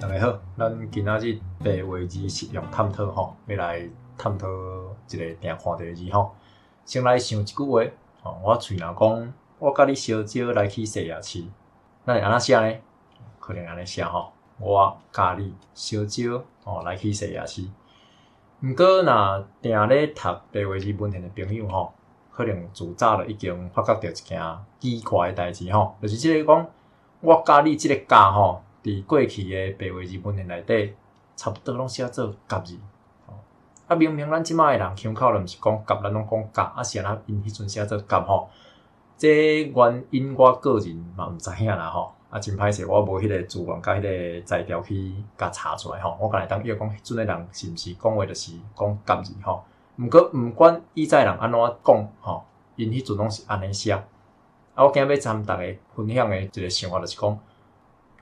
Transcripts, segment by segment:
大家好，咱今仔日白話字實用探討吼，欲來探討一个定看著的字吼。先來想一句話，吼，我喙若講，我佮你相招來去細夜市，咱會按怎寫呢？可能按呢寫吼，我佮你相招吼來去細夜市。毋過若定咧讀白話字文獻的朋友吼，可能自早就已經發覺著一件奇怪的代誌吼，就是這个講我佮你這个佮吼，佇過去的白話字文獻內底，差不多攏寫做佮字。啊，明明咱這擺的人腔口就毋是講佮，咱攏講佮，啊是按怎𪜶彼陣寫做佮吼？這原因我個人嘛毋知影啦吼。啊，真歹勢，我無彼個資源佮彼個材料去共查出來吼。我敢會當約講彼陣的人是毋是講話就是講佮字吼？毋過毋管以早人按怎講吼，𪜶彼陣攏是按呢寫。啊，我今仔欲參逐家分享的一個想法就是講，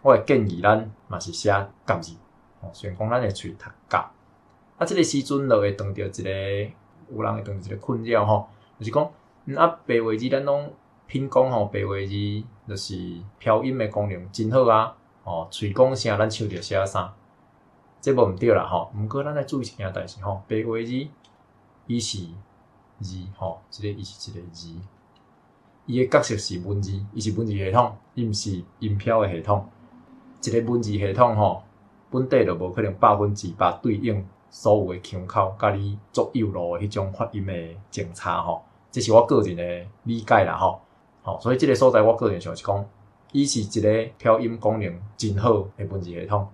我會建議咱嘛是寫佮字，吼，雖然講咱的喙讀佮。啊，這個時陣就會遇著一個有人會遇著一個困擾吼，就是講，啊，白話字咱攏品講吼，白話字就是飄音的功能真好啊，吼，喙講啥咱手就寫啥，這無毋對啦吼。毋過咱愛注意一件代誌吼，白話字伊是字吼，這個伊是一個字，伊的角色是文字，伊是文字系統，伊毋是音標的系統。一个文字系統吼，本底就無可能100%對應所有的腔口，佮你足幼路的彼種發音的正差吼，這是我個人的理解啦吼。吼，所以這个所在我個人想是講，伊是一個飄音功能真好的文字系統，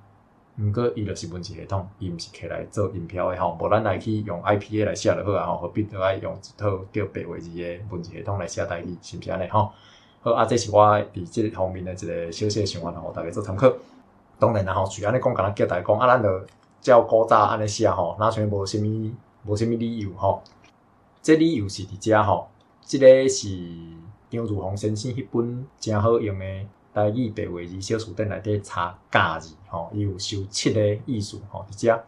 毋過伊就是文字系統，伊毋是摕來做音標的吼。無咱來去用 IPA 來寫就好啊吼，何必閣愛用一套叫白話字的文字系統來寫台語，是毋是按呢吼？好啊，這是我佇這個方面的一個小小想法，予大家做參考。當然啦吼，喙按呢講，敢若叫大家講啊，咱就照古早按呢寫吼，若像無啥物理由吼。這理由是佇遮吼，這个是張如洪先生彼本誠好用的台語白話字小辭典內底查佮字吼，伊有收七个意思吼，佇遮。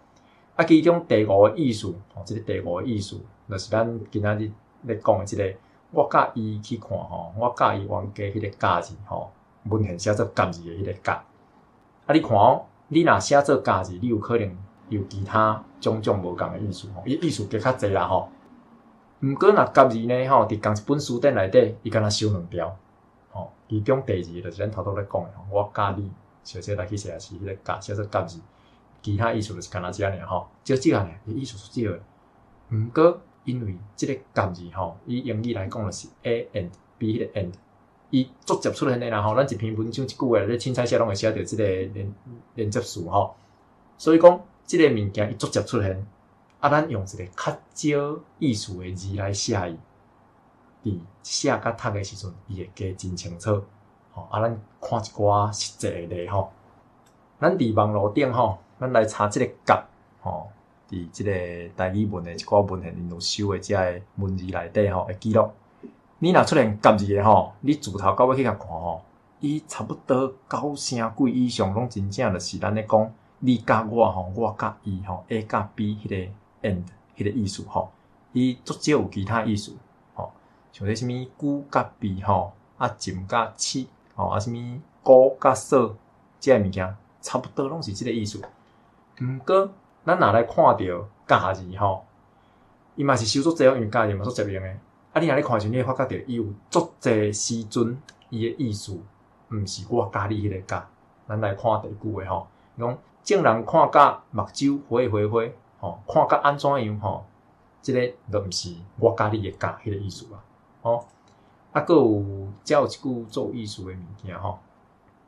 啊，其中第五个意思吼，這个第五個意思，就是咱今仔日咧講的這个。我佮伊去看吼，我佮伊冤家彼个佮字吼，文獻寫做佮字的彼个佮。啊，你看哦，你若寫做佮字，你有可能有其他種種無仝的意思吼，伊意思加較濟啦吼。毋過若佮字呢吼，佇仝一本辭典內底，伊敢若收兩條吼。其中第二个就是咱頭拄咧講的吼，我佮你小姐來去寫是彼个佮寫做佮字，其他意思就是敢若這爾吼，少少爾，伊意思是少的。毋過因為這个佮字吼，以英語來講就是 A and B 彼个 and，伊足捷出現的啦吼。咱一篇文章一句話咧，凊彩寫攏會寫著這个連連接詞吼。所以講，這个物件伊足捷出現，啊，咱用一个較少意思的字來寫伊，佇寫佮讀的時陣，伊會加真清楚。吼，啊，咱看一寡實際的例吼。咱佇網路頂吼，咱來查這个佮吼。佇這个台語文的一寡文獻，𪜶有收的遮个文字內底吼的記錄。你若出現佮字的吼，你自頭到尾去共看吼，伊差不多九成幾以上攏真正就是咱咧講你佮我吼，我佮伊吼，A 佮 B 彼个 and 彼个意思吼，伊足少有其他意思吼，像這啥物久佮比吼，啊沉佮試吼，啊啥物古佮說，這个物件差不多攏是這个意思。毋過，咱若來看著佮字吼，伊嘛是收足濟哦，因為佮字嘛足捷用的。啊，你若咧看的時陣，你會發覺著伊有足濟時陣，伊的意思毋是我佮你彼个佮。咱來看第句話吼，伊講眾人看甲目睭花花花，吼，看甲按怎樣吼，這个就毋是我佮你的佮彼個意思啦。吼，啊，閣有遮有一句足有意思的物件吼，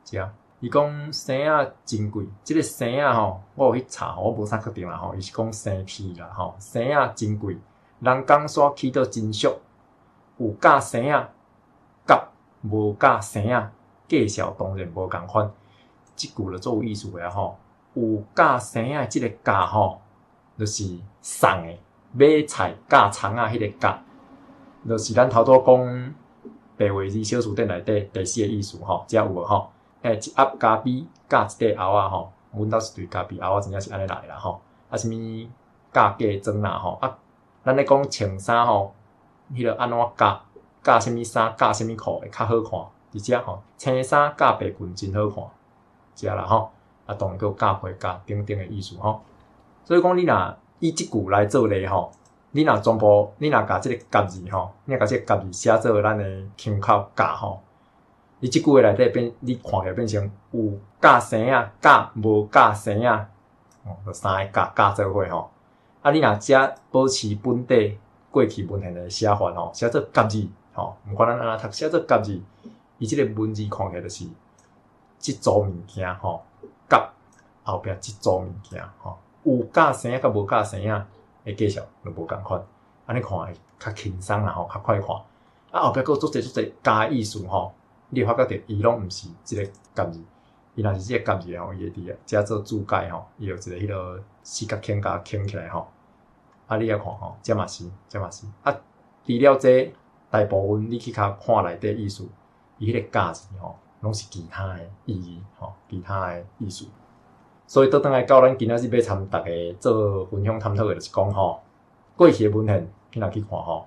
遮。伊講生仔真貴，這个生仔吼，我有去查，我無啥確定啦吼。伊是講生鐵啦吼，生仔真貴，人工煞起得真俗，有佮生仔，佮無佮生仔，價數當然無仝款。這句就足有意思的吼，有佮生仔這个佮吼，就是送的買菜佮蔥仔彼个佮，就是咱頭拄講白話字小辭典內底第四個意思吼，遮有無吼？欸，一盒咖啡佮一塊鰲仔吼，阮兜是對咖啡鰲仔真正是按呢來啦吼。啊，啥物佮嫁妝啦吼，啊，咱咧講穿衫吼，彼个按怎佮，佮啥物衫，佮啥物褲會較好看，佇遮吼，青衫佮白裙真好看，遮啦吼。啊，啊，當然閣有佮批佮等等的意思吼。所以講，你若以這句來做例吼，你若全部，你若共這个佮字吼，你若共這个佮字寫做咱的腔口佮吼，你這句話內底變，你看起來變成有佮生仔，佮無佮生仔，哦，就三个佮佮做伙吼。啊，你若遮保持本底過去文獻的寫法吼，寫做佮字吼，毋管咱按怎讀，寫做佮字，伊這个文字看起來就是這組物件吼，佮後壁這組物件吼，有佮生仔佮無佮生仔的介紹就無仝款，按呢看會較輕鬆啦吼，較快看。啊，後壁閣有足濟足濟加意思吼，你會發覺著伊攏毋是這个佮字，伊若是這个佮字吼，伊會佇遮做注解吼，伊有一个彼个四角框共框起來吼。啊，你來看吼，這嘛是，這嘛是。啊，除了這大部分你去較看內底意思，伊彼个佮字吼，攏是其他的意義吼，其他的意思。所以倒轉來到咱今仔日欲參逐家做分享探討的，就是講吼，過去的文獻，你若去看吼，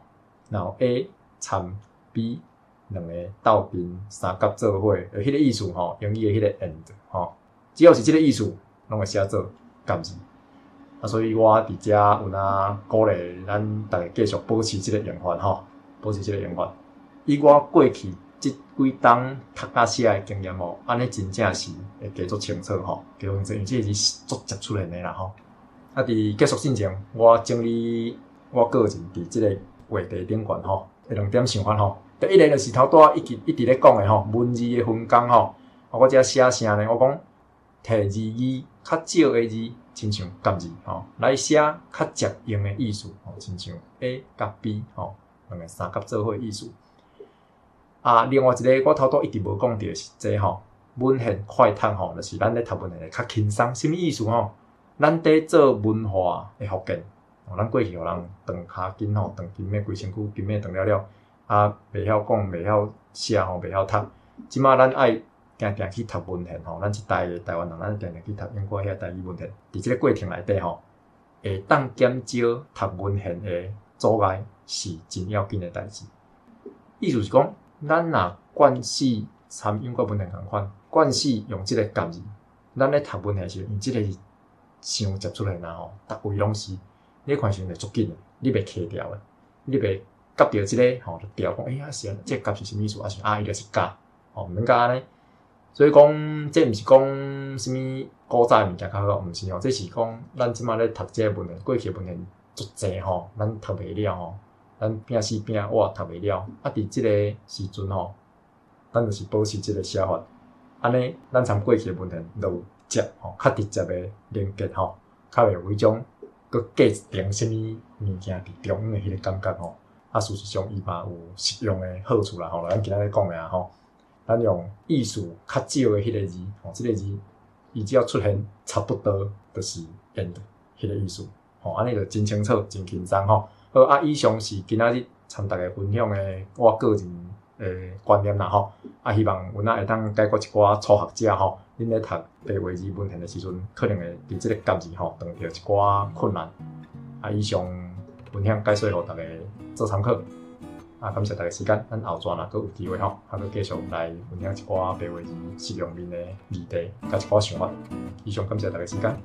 若有 A 參 B 兩個鬥陣三佮做伙，彼个意思吼，英語的彼个 and 吼，只要是這个意思，攏會寫做佮字。啊，所以我佇遮有影鼓勵咱逐家繼續保持這个用法吼，保持這个用法。以我過去這幾冬讀甲寫的經驗吼，按呢真正是會加足清楚吼，加足清楚，因為這個是足捷出現的啦吼。啊，佇結束進前，我整理我個人佇這个話題頂懸吼，兩點想法吼。第一个就是頭拄仔一直一直咧講的吼，文字的分工吼。啊，我遮寫啥呢？我講提字義較少的字，親像佮字吼，來寫較捷用的意思吼，親像 A 佮 B 吼，兩个三佮做伙意思。啊，另外一个我頭拄一直無講著的是這吼，文獻快讀吼，就是咱咧讀文獻會較輕鬆。啥物意思吼？咱佇做文化的復健，咱過去予人斷跤筋吼，斷筋脈，規身軀筋脈斷了了，啊，袂曉講，袂曉寫吼，袂曉讀。這馬咱愛定定去讀文獻吼，咱這代的台灣人，咱定定去讀英國遐台語文獻。佇這个過程內底吼，會當減少讀文獻的阻礙，是真要緊的代誌。意思是講，咱若慣勢參英國文獻仝款，慣勢用這个佮字，咱咧讀文獻時，因這个是傷捷出現啊吼，逐位攏是，你看時陣會足緊的，你袂卡牢的，你袂夾著這个吼，就牢講，欸，啊是按，這个佮是啥物意思？啊是啊，伊就是佮，吼，毋免佮按呢。所以講，這毋是講啥物古早的物件較好，毋是吼，這是講咱這馬咧讀這个文獻，過去的文獻足濟吼，咱讀袂了吼，咱拼死拼活讀袂了。啊，佇這个時陣吼，咱就是保持這个寫法，按呢，咱參過去的文獻就有接吼，較直接的連結吼，較袂有彼種閣加一層啥物物件佇中央的彼个感覺吼。啊，事實上伊嘛有實用的好處啦吼，咱今仔日講的啊吼，咱用意思較少的彼个字，吼，這个字伊只要出現差不多就是 and 彼个意思，吼，按呢就真清楚、真輕鬆吼。好啊，以上是今仔日參逐家分享的我個人的觀念啦吼。啊，希望有影會當解決一寡初學者吼，恁咧讀白話字文獻的時陣，可能會佇這个佮字吼，遇著一寡困難。啊，以上分享解說予逐家做參考。啊，感謝逐家時間，咱後轉若閣有機會吼，還閣繼續來分享一寡白話字實用面的議題，佮一寡想法。以上感謝逐家時間。